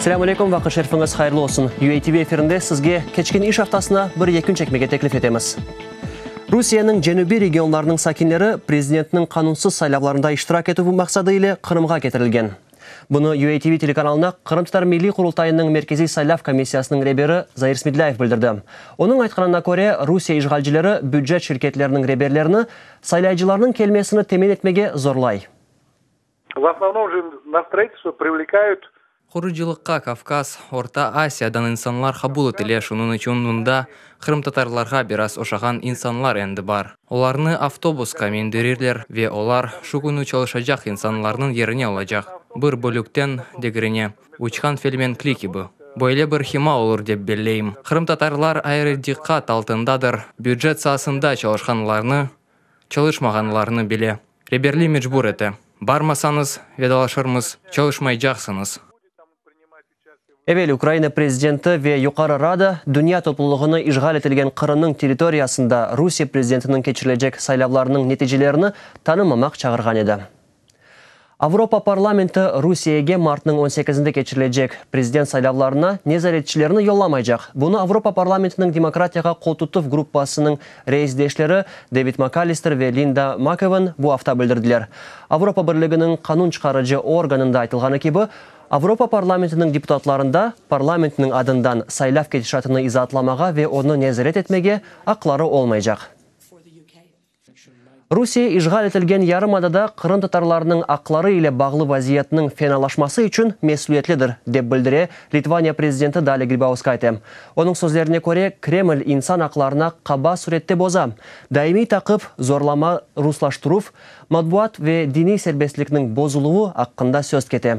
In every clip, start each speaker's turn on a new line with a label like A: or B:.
A: Selâm aleyküm, vaqıt şerifiñiz hayırlı olsun. UATV efirinde sizge keçken iş aftasına bir yekün çekmege teklif etemiz. Rusiyeniñ cenübiy regionlarınıñ sakinleri prezidentniñ qanunsız saylavlarında iştirak etüv maqsadı ile Qırımğa ketirilgen. Bunı UATV telekanalına Qırımtatar Milliy Qurultayınıñ Merkeziy saylav komissiyasınıñ reberi Zair Smedlâyev bildirdi. Onıñ aytqanına köre, Rusiye işğalcileri bücet şirketleriniñ reberlerini saylaycılarnıñ kelmesini temin etmege zorlay.
B: V osnovnom же na stroitelstvo privlekayut.
C: Qurucılıqqa Kavkaz, Orta Asiyadan insanlar qabul etile, şunıñ içün mında qırımtatarlarğa biraz oşağan insanlar endi bar. Olarnı avtobusqa mindirirler ve olar şu künü çalışacaq insanlarnıñ yerine olacaq, bir bölükten digerine, uçqan felemenkli kibi. Böyle bir hima olur dep belleyim. Qırımtatarlar ayrı diqqat altındadır, bücet saasında çalışqanlarnı, çalışmağanlarnı bile. Reberli mecbur ete. Barmasañız, vedalaşırmız, çalışmaycaqsıñız.
A: Evel Ukraina prezidenti ve Yuqarı Rada dünya toplulığını işğal etilgen Qırımnıñ territoriyasında Rusiye prezidentiniñ keçirilecek saylavlarınıñ neticelerini tanımamaq çağırğan edi. Avropa parlamenti Rusiyege martnıñ on sekizinde keçirilecek prezident saylavlarına nezaretçilerni yollamaycaq. Bunı Avropa parlamentiniñ demokratiyağa qoltutuv gruppasınıñ reisdeşleri David McAllister ve Linda McAvan bu afta bildirdiler. Avropa Birliginiñ qanun çıqarıcı organında aytılğanı kibi, Avropa parlamentiniñ deputatlarında parlamentniñ adından saylav ketişatını izaatlamağa ve onı nezaret etmege aqları olmaycaq. Rusiye işğal etilgen yarımadada qırımtatarlarnıñ aqları ile bağlı vaziyetniñ fenalaşması içün mesüliyetlidir, dep bildire Litvaniya prezidenti Dalia Gribauskayte. Onıñ sözlerine köre, Kreml insan aqlarına qaba sürette boza, daimiy taqip, zorlama ruslaştıruv, matbuat ve diniy serbestlikniñ bozuluvı aqqında söz kete.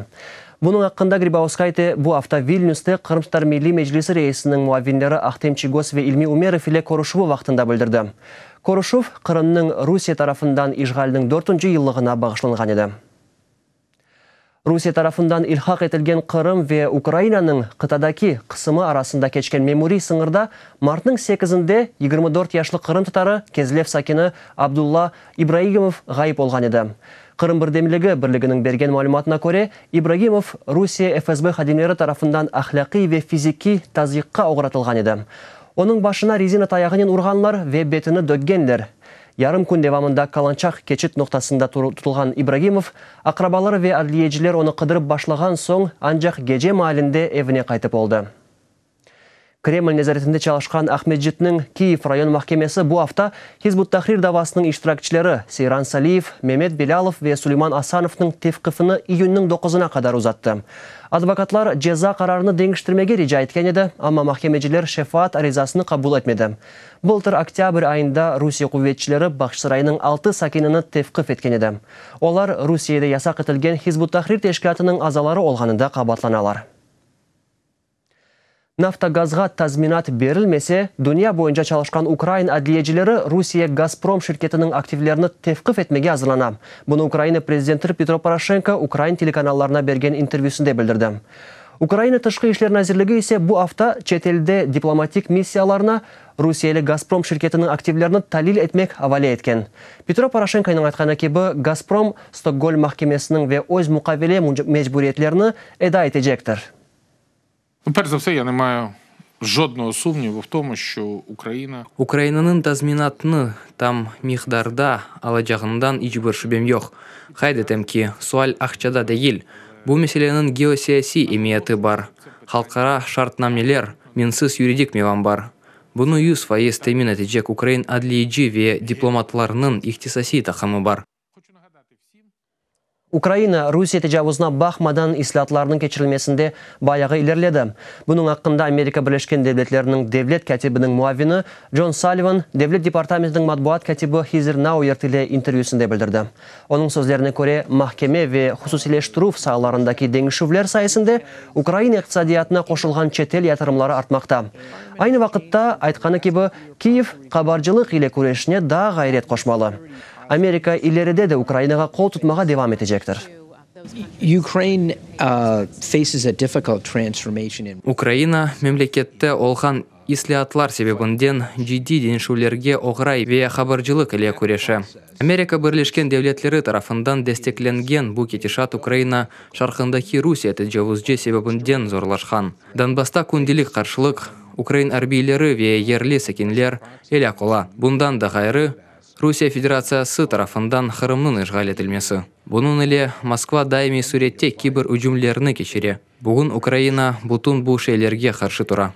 A: Bunıñ aqqında Gribauskayte bu afta Vilnüste Qırımtatar Milliy Meclisi reisiniñ muavinleri Ahtem Çiygoz ve İlmi Umerov ile körüşüvi vaqtında bildirdi. Körüşüv Qırımnıñ Rusiye tarafından işğaliniñ dörtünci yıllığına bağışlanğan edi. Rusiye tarafından ilhaq etilgen Qırım ve Ukrainanıñ qıtadaki qısımı arasında keçken memuriy sıñırda martnıñ sekizinde 24 yaşlı qırımtatarı, Kezlev sakini Abdulla İbraigimov ğayıp olğan edi. Qırım birdemligi birliginiñ bergen malümatına köre, İbragimov Rusiye FSB hadimleri tarafından ahlâqiy ve fizikiy tazyıqqa oğratılğan edi. Onıñ başına rezina tayağınen urğanlar ve betini döggenler. Yarım kün devamında Kalançak keçit noqtasında tutulğan İbragimov, aqrabaları ve adliyeciler onı qıdırıp başlağan soñ ancaq gece maalinde evine qaytıp oldı. Kreml nezaretinde çalışqan Aqmescitniñ Kiyev rayon mahkemesi bu afta Hizb ut-Tahrir davasınıñ iştirakçileri Seyran Saliyev, Memet Belâlov ve Suleyman Asanovnıñ tevqifini iyünniñ doquzına qadar uzattı. Advokatlar ceza qararını deñiştirmege rica etken edi, amma mahkemeciler şefaat arizasını qabul etmedi. Bıltır oktâbr ayında Rusiye quvetçileri Bağçasaraynıñ altı sakinini tevqif etken edi. Olar Rusiyede yasaq etilgen Hizb ut-Tahrir teşkilâtınıñ azaları olğanında qabaatlanalar. Naftogazğa tazminat berilmese, dünya boyunca çalışqan ukrain adliyecileri Rusiye Gazprom şirketiniñ aktivlerini tevqif etmege azırlana. Bunı Ukraina prezidenti Petro Poroşenko ukrain telekanallarına bergen intervyüsinde bildirdi. Ukraina Tışqı işler nazirligi ise bu afta çetelde diplomatik missiyalarına rusiyeli Gazprom şirketiniñ aktivlerini talil etmek avale etken. Petro Poroşenkonıñ aytqanı kibi, Gazprom Stokgolm mahkemesiniñ ve öz muqavele mecburiyetlerini eda etecektir.
B: Perş za vse, ya ne mayu jodnogo sumnivu v tomu, şço Ukraina.
C: Ukrainanıñ tazminatnı tam miqdarda alacağından iç bir şübem yoq. Qayd etem ki, sual aqçada degil. Bu meseleniñ geosiyasiy emiyeti bar, halqara şartnameler, minsiz yuridik mevam bar. Bunı 100% temin etecek ukrain adliyeci ve diplomatlarınıñ ihtisasiy taqımı bar.
A: Ukraina, Rusiye tecavuzına baqmadan, islâatlarnıñ keçirilmesinde bayağı ilerledi. Bunıñ aqqında Amerika Birleşken Devletleriniñ devlet kâtibiniñ muavini Con Sallivan Devlet departamentiniñ matbuat kâtibi Hizer Nauert ile intervyüsinde bildirdi. Onıñ sözlerine köre, mahkeme ve hususiyleştirüv saalarındaki deñişüvler sayesinde Ukraina iqtisadiyatına qoşulğan çetel yatırımları artmaqta. Aynı vaqıtta, aytqanı kibi, Kiyev qabarcılıq ile küreşine daa ğayret qoşmalı. Amerika ileride de Ukrainağa qol tutmağa devam etecektir.
C: Ukraina, memlekette olğan. islâatlar sebebinden ciddiy deñişüvlerge oğray ve qabarcılıq ile küreşe. Amerika Birleşken Devletleri tarafından desteklengen bu ketişat Ukraina şarqındaki Rusiye tecavuzcı sebebinden zorlaşqan. Donbassta kündelik qarşılıq, ukrain arbiyleri ve yerli sakinler elâk ola. Bundan da ğayrı, Rusiye Federatsiyası tarafından Qırımnıñ işğal etilmesi. Bunıñ ile Moskva daimiy sürette kiber ücümlerni keçire. Bugün Ukraina bütün bu şeylerge qarşı tura.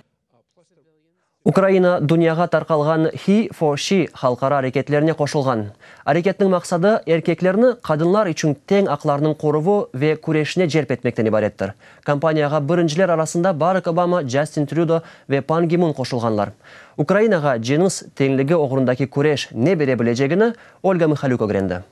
A: Ukraina dünyağa tarqalğan He for She halqara areketlerine qoşulğan. Areketniñ maqsadı, erkeklerni qadınlar içün teñ aqlarnıñ qoruvı ve küreşine celp etmekten ibarettir. Kampaniyağa birinciler arasında Barak Obama, Justin Trüdo ve Pan Gi Mun qoşulğanlar. Ukrainağa cınıs teñligi oğrundaki küreş ne bere bilecegini Olga Mıhalük ögrendi.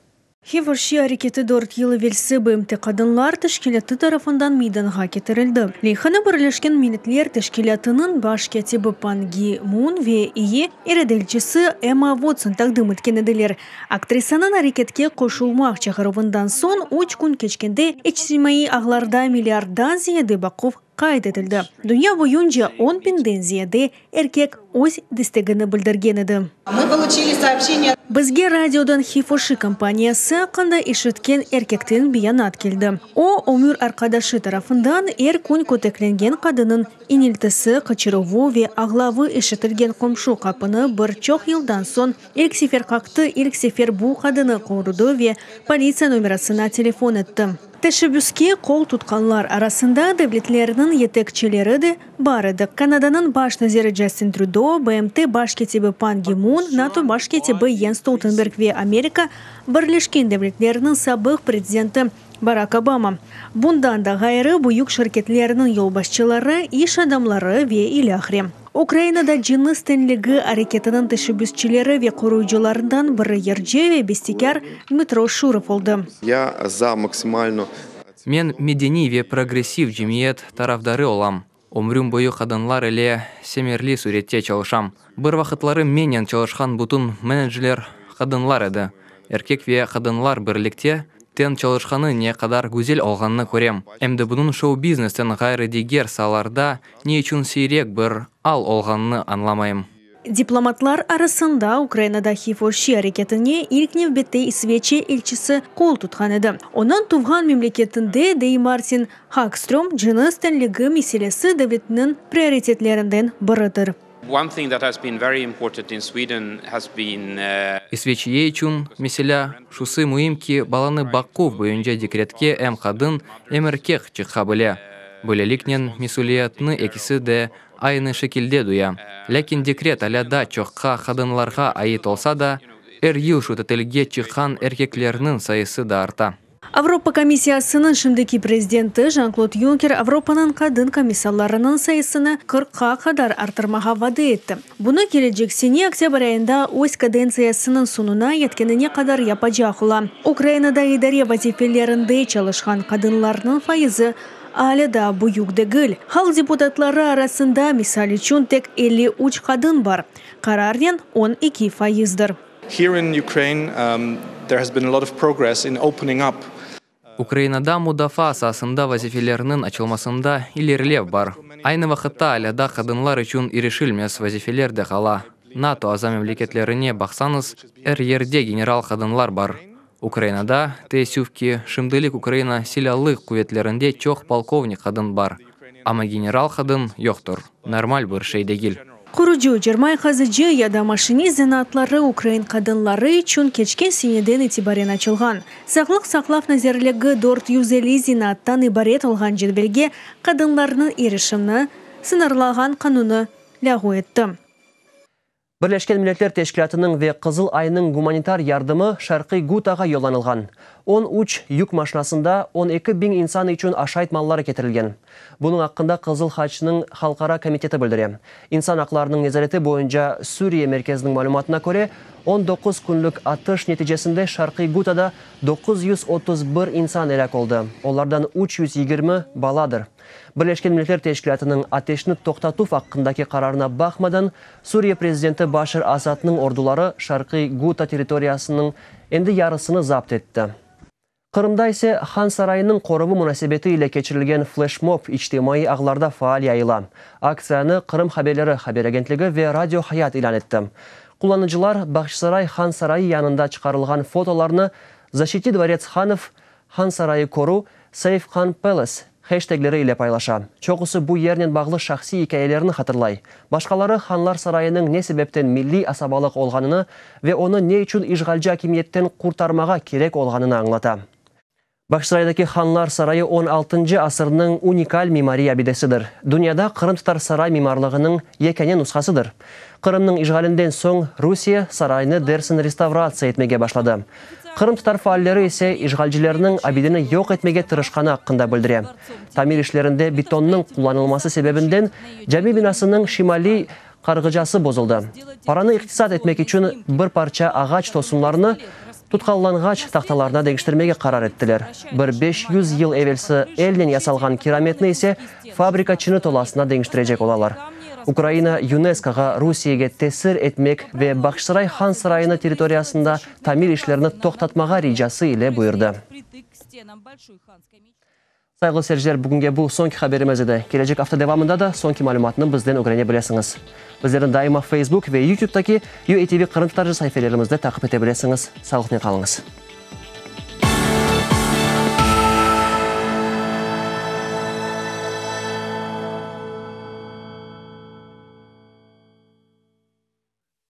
D: He for She areketi dört yıl evelsi BMT Qadınlar teşkilâtı tarafından meydanğa ketirildi. Leyhanı Birleşken Milletler Teşkilâtınıñ baş kâtibi Pan Gi Mun ve İyi İrade elçisi Emma Watson taqdim etken ediler. Aktrisanıñ areketke qoşulmaq çağıruvından soñ üç kün keçkende içtimaiy ağlarda milliarddan ziyade baquv qayd etildi. Dünya boyunca on biñden ziyade erkek öz destegini bildirgen edi. Bizge radiodan HeForShe kampaniyası aqqında eşitken erkekten beyanat keldi. O, ömür arqadaşı tarafından er kün köteklengen qadınıñ iñiltisi, qıçıruvı ve ağlavı eşitilgen qomşu qapını bir çoq yıldan soñ ilk sefer qaqtı, ilk sefer bu qadını qorudı ve politsiya nomerasına telefon etti. Teşebbüske qol tutqanlar arasında devletlerniñ yetekçileri de bar edi, Kanadanıñ baş naziri Justin Trudeau, BMT baş kâtibi Pan Gi Mun, NATO baş kâtibi Jens Stoltenberg ve Amerika Birleşken Devletleriniñ sabıq prezidenti Barak Obama. Bundan da ğayrı, büyük şirketlerniñ yolbaşçıları, iş adamları ve ilâhre. Ukrainada cınıs teñligi areketiniñ teşebbüsçileri ve qoruyıcılarından biri yırcı ve bestekâr Dmıtro Şurov oldı.
E: Ya za maksimalno.
C: Men medeniy ve progressiv cemiyet tarafdarı olam. Ömrüm boyu qadınlar ile semerli sürette çalışam. Bir vaqıtları mennen çalışqan bütün menedjerler qadınlar edi. Erkek ve qadınlar birlikte teñ çalışqanı ne qadar güzel olğanını körem. Em de bunıñ şou-biznesten ğayrı diger saalarda ne içün siyrek bir al olğanını añlamayım.
D: Diplomatlar arasında Ukrainada HeForShe areketine ilk nevbette İsveçiya elçisi qol tutqan edi. Onıñ tuvğan memleketinde, dey Martin Hagström, cınıs teñligi meselesi devletniñ prioritetlerinden biridir.
C: İsveçiye içün, meselâ, şusı müim ki, balanı baquv boyunca dekretke em qadın, em erkek çıqa bile. Böyleliknen, mesüliyetni ekisi de aynı şekilde duya. Lâkin dekret alâ daa çoqqa qadınlarğa ait olsa da, er yıl şu tatilge çıqqan erkeklerniñ sayısı da arta.
D: Avropa Komissiyasınıñ şimdiki prezidenti Jan-Klod Yunker Avropanıñ qadın komissarlarınıñ sayısını qırqqa qadar arttırmağa vade etti. Bunı kelecek sene oktâbr ayında öz kadentsiyasınıñ soñuna yetkenine qadar yapacaq ola. Ukrainada idare vazifelerinde çalışqan qadınlarnıñ fayızı alâ daa büyük degil. Halq deputatları arasında, misal içün, tek 53 qadın bar, qararnen 12 fayızdır.
E: Here in Ukraine there has been a lot of progress in opening up.
C: Ukrainada mudafaa saasında vazifelerniñ açılmasında ilerilev bar. Aynı vaqıtta alâ daa qadınlar içün irişilmez vazifeler de qala. NATO aza memleketlerine baqsañız, er yerde general qadınlar bar. Ukrainada, teessüf ki, şimdilik Ukraina Silâlı quvetlerinde çoq polkovnik qadın bar, amma general qadın yoqtır. Normal bir şey degil.
D: Qurucı, cermay qazıcı ya da maşinist zenaatları ukrain qadınları içün keçken seneden itibaren açılğan. Sağlıq saqlav nazirligi 450 zenaattan ibaret olğan cedvelge qadınlarnıñ irişimni sıñırlağan qanunnı lâğu etti.
A: Birleşken Milletler Teşkilâtınıñ ve Qızıl Aynıñ gumanitar yardımı Şarqiy Gutağa yollanılğan. 13 yük maşinasında 12 biñ insan içün aşayt malları ketirilgen. Bunıñ aqqında Qızıl Haçnıñ Halqara komiteti bildire. İnsan aqlarınıñ nezareti boyunca Suriye merkeziniñ malümatına köre, 19 künlük atış neticesinde Şarqiy Gutada 931 insan elâk oldı, olardan 320 baladır. Birleşken Milletler Teşkilâtınıñ ateşni toqtatuv aqqındaki qararına baqmadan, Suriye prezidenti Başar Asadnıñ orduları Şarqiy Guta territoriyasınıñ endi yarısını zapt etti. Qırımda ise Han sarayınıñ qoruvı munasebeti ile keçirilgen fleşmob içtimaiy ağlarda faal yayıla. Aktsiyanı Qırım haberleri haber agentligi ve Radio Hayat ilân etti. Qullanıcılar Bağçasaray Han sarayı yanında çıqarılğan fotolarnı Zaşiti dvorets hanov, Han sarayı koru, Save Khan Palace heştegleri ile paylaşa. Çoqusı bu yernen bağlı şahsiy ikâyelerini hatırlay. Başqaları Hanlar sarayınıñ ne sebepten milliy asabalıq olğanını ve onı ne içün işğalci akimiyetten qurtarmağa kerek olğanını añlata. Bağçasaraydaki Hanlar sarayı on altıncı asırnıñ unikal mimariy abidesidir. Dünyada qırımtatar saray mimarlığınıñ yekâne nushasıdır. Qırımnıñ işğalinden soñ Rusiye saraynı dersin restavratsiya etmege başladı. Qırımtatar faalleri ise işğalcilerniñ abideni yoq etmege tırışqanı aqqında bildire. Tamir işlerinde betonnıñ qullanılması sebebinden cami binasınıñ şimaliy qarğıcası bozuldı. Paranı iqtisat etmek içün bir parça ağaç tosunlarını tutqallanğaç tahtalarına deñiştirmege qarar ettiler. Bir 500 yıl evelsi elnen yasalğan kirametni ise fabrika çini tolasına deñiştirecek olalar. Ukraina YUNESKOğa Rusiyege tesir etmek ve Bağçasaray Han sarayını territoriyasında tamir işlerini toqtatmağa ricası ile buyurdı. Sayğılı seyirciler, bugünge bu soñki haberimiz edi. Kelecek afta devamında da soñki malümatnı bizden ögrene bilesiñiz. Bizlerni daima Facebook ve YouTube'daki UATV qırımtatarca saifelerimizde taqip ete bilesiñiz. Sağlıqnen qalıñız.